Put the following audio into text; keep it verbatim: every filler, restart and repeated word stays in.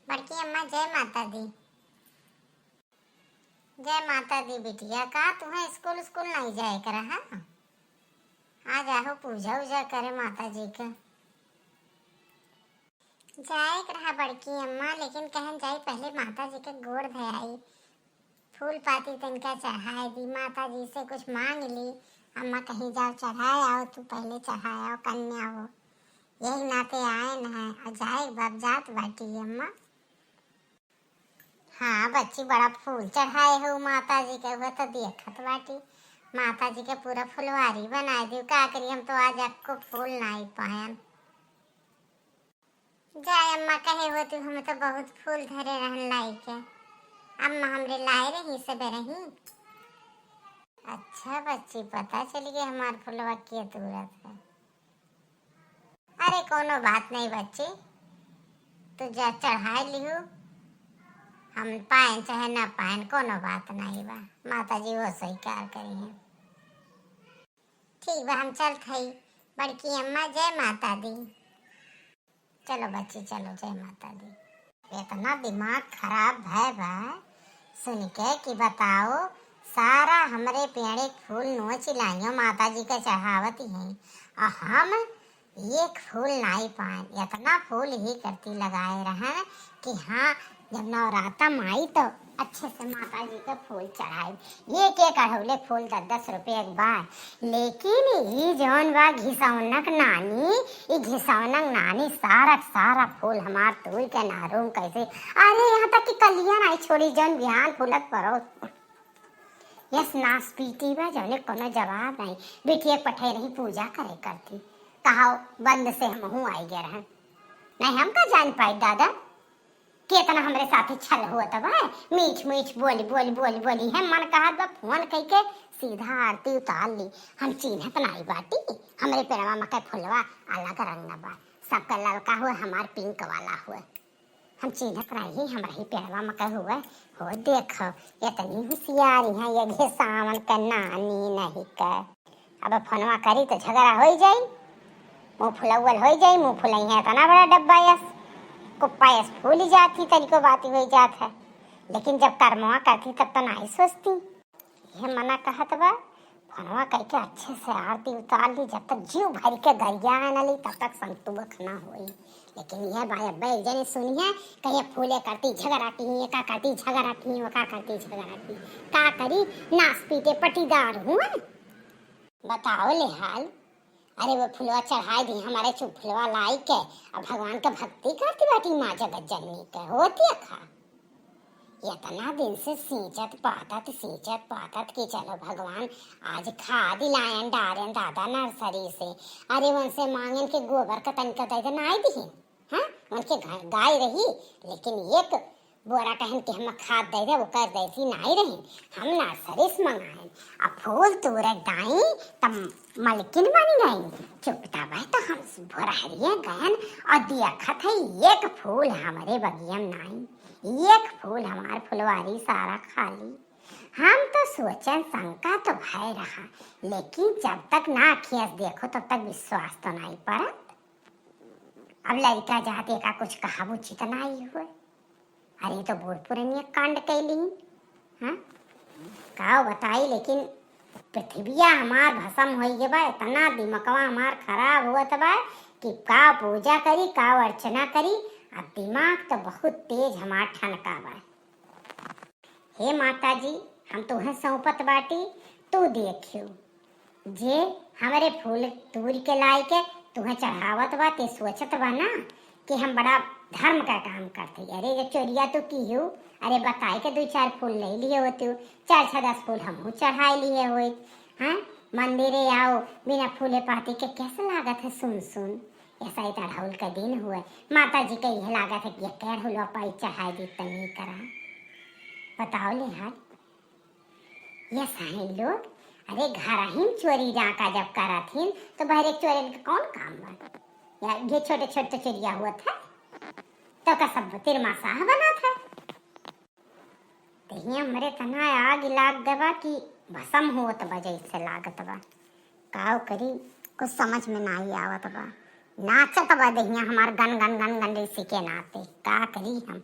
बड़की अम्मा, जय माता दी। जय माता दी बिटिया, का तुहें स्कूल, स्कूल नाहीं जाए के रहा? आ जाहु पूजा उजा करे माता जी के। जाए के रहा बड़की अम्मा, लेकिन कहन जाई पहले माता जी के गोड़ धयाई, फूल पाती तनिका चढ़ाए दी, माता जी से कुछ मांग ली। अम्मा कहीं जाओ चढ़ाए आओ, तू पहले चढ़ाए आओ कन्या हो, यही नाते आए न है। और जाए बाप जात बाटी अम्मा। हाँ बच्ची, बड़ा फूल चढ़ाए हो माता जी के, वो तो देखत बाटी। माता जी के पूरा फुलवारी बनाए दियो। का करी, हम तो आज एको फूल नाई पायन। जाए अम्मा, कहे होती हम तो बहुत फूल धरे रहन लाई के। अम्मा हमरे लाए रही सबे रही। अच्छा बच्ची, पता चल गया हमार फुलवा के तुरत है। अरे कोनो बात नहीं बच्ची, तू जा चढ़ाई लिहू, हम पाएन चाहे ना पाएन कोनो बात नहीं बा, माता जी वो स्वीकार करी हैं। ठीक बा, हम चलत हई। बड़की अम्मा, जय माता दी। चलो बच्ची, चलो, जय माता दी। इतना दिमाग खराब भय बा सुन के कि बताओ, सारा हमरे पेड़े के फूल नोच लाइयो माता जी के चढ़ावत ही हैं, और हम एक फूल नाई पाएन। इतना फूल ही करती लगाए रहन कि हाँ, जब नवरातम आई तो अच्छे से माता जी के फूल चढ़ाई। एक एक अढ़ौले फूल दस दस रुपये के बा, लेकिन ई जौन बा घिसौनक नानी, ई घिसौनक नानी सारा के सारा फूल हमार तूर के नारूम कैसे, अरे यहाँ तक कि कलिया नाई छोड़ी जौन बिहान फूलत परो। यस नास पीटी बा जौने कोनो जवाब नहीं। बिटिया के पठे रही पूजा करे करती, कहा बंद से हमहू आई गए रहन, नहीं हम का जान पाई दादा। केतना हमरे साथे छल होत बा, मीठ मीठ बोली बोली बोली बोली है, मन कहत बा फोन कइके सीधा आरती उतार ली। हम चीन्हत नाई बाटी, हमरे पेड़वा मकई फुलवा अलग रंग बा, सबका ललका हुए, हमार पिंक वाला हुए। हम चीन्हत रही, हमरा ही पेड़वा मकई हुए। हो देखो, इतनी होशियारी है ये घिसावन के नानी नहीं के। अब फोनवा करी तो झगड़ा होई जाई, मुँह फुलौल होई जाई, मुँह फुलई है इतना बड़ा डब्बा यस, कुप्पा यस फूल जाती, तनिको बात होई जात है। लेकिन जब कर्मवा करती तब तो नाई सोचती। ये मना कहत बा, फोनवा कइके अच्छे से आरती उतार ली, जब तक जीव भर के गरिया न ली तब तक संतोष ना होई। लेकिन ये बा अब्बे एक जने सुनिए, कहिए फूले करती झगड़ा की, ये का करती झगड़ा की, वो का करती झगड़ा की, का करी, नास पीटे पटीदार हुए। बताओ ले हाल। अरे वो फुलवा चढ़ाई दी हमारे चुप फुलवा लाई के, अब भगवान के भक्ति करती बाटी माँ जगत जननी के, होती खा। इतना दिन से सींचत पातत, सींचत पातत कि चलो भगवान आज खाद लायन डारेन दादा नर्सरी से। अरे उनसे मांगन के गोबर का तनिका दे दे, नाई दिहिन। हाँ, उनके घर गाय रही, लेकिन एक बोरा कहन के हम खाद दे दे, वो कर देती नाई रही। हम नर्सरी से मंगाएन, अब फूल तोड़े गाई तब मलकिन बन गई। चुपता बा तो हम भोरहरिया गयन और देखत है एक फूल हमरे बगिया में नाई, एक फूल हमार फुलवारी सारा खाली। हम तो सोचन शंका तो भय रहा, लेकिन जब तक ना अखियाँ से देखो तब तक विश्वास तो नाई परत। अब लड़का जाते का कुछ कहाबू चित नाई हुए। अरे तो बूढ़ पुरनिया कांड कैली। हाँ, का बताई, लेकिन पृथ्विया हमार भसम होई गे बा, इतना दिमकवा हमार खराब होत बा कि का पूजा करी, का अर्चना करी। अब दिमाग तो बहुत तेज हमार ठनका बा। हे माता जी, हम तुहें सौंपत बाटी, तू देखियो। जे हमरे फूल तूर के लाए के तुहें चढ़ावत बा, ते सोचत बा ना कि हम बड़ा धर्म का काम करते। अरे, जे चोरिया तू की हो, अरे, बताए के दो चार फूल ले लिए होते हो, चार छह दस फूल हमहू चढ़ाए लिए होइत। हाँ, मंदिरे आओ, बिना फूले पाती के कैसे लागत है सुन सुन। ऐसा ही तो अढ़ौल का दिन हुए, माता जी के यह लागत है कि ये अढ़ौलवा पाई चढ़ाए दी तनी करा। बताओ ले हाल। ये साईं लोग, अरे, घर ही चोरी डाका जब करत हिन, तो बहरे चोरन के कौन काम बा? या ये छोटे छोटे चोरिया हुआ था, तो का सब तिरमासाह बनत है। देहिया हमरे तना आग लाग गवा कि भसम होत बा जैसे लागत बा। काव करी, कुछ समझ में नाई आवत बा। नाचत बा देहिया हमार गन गन गन गन ऋषि के नाते। का करी हम?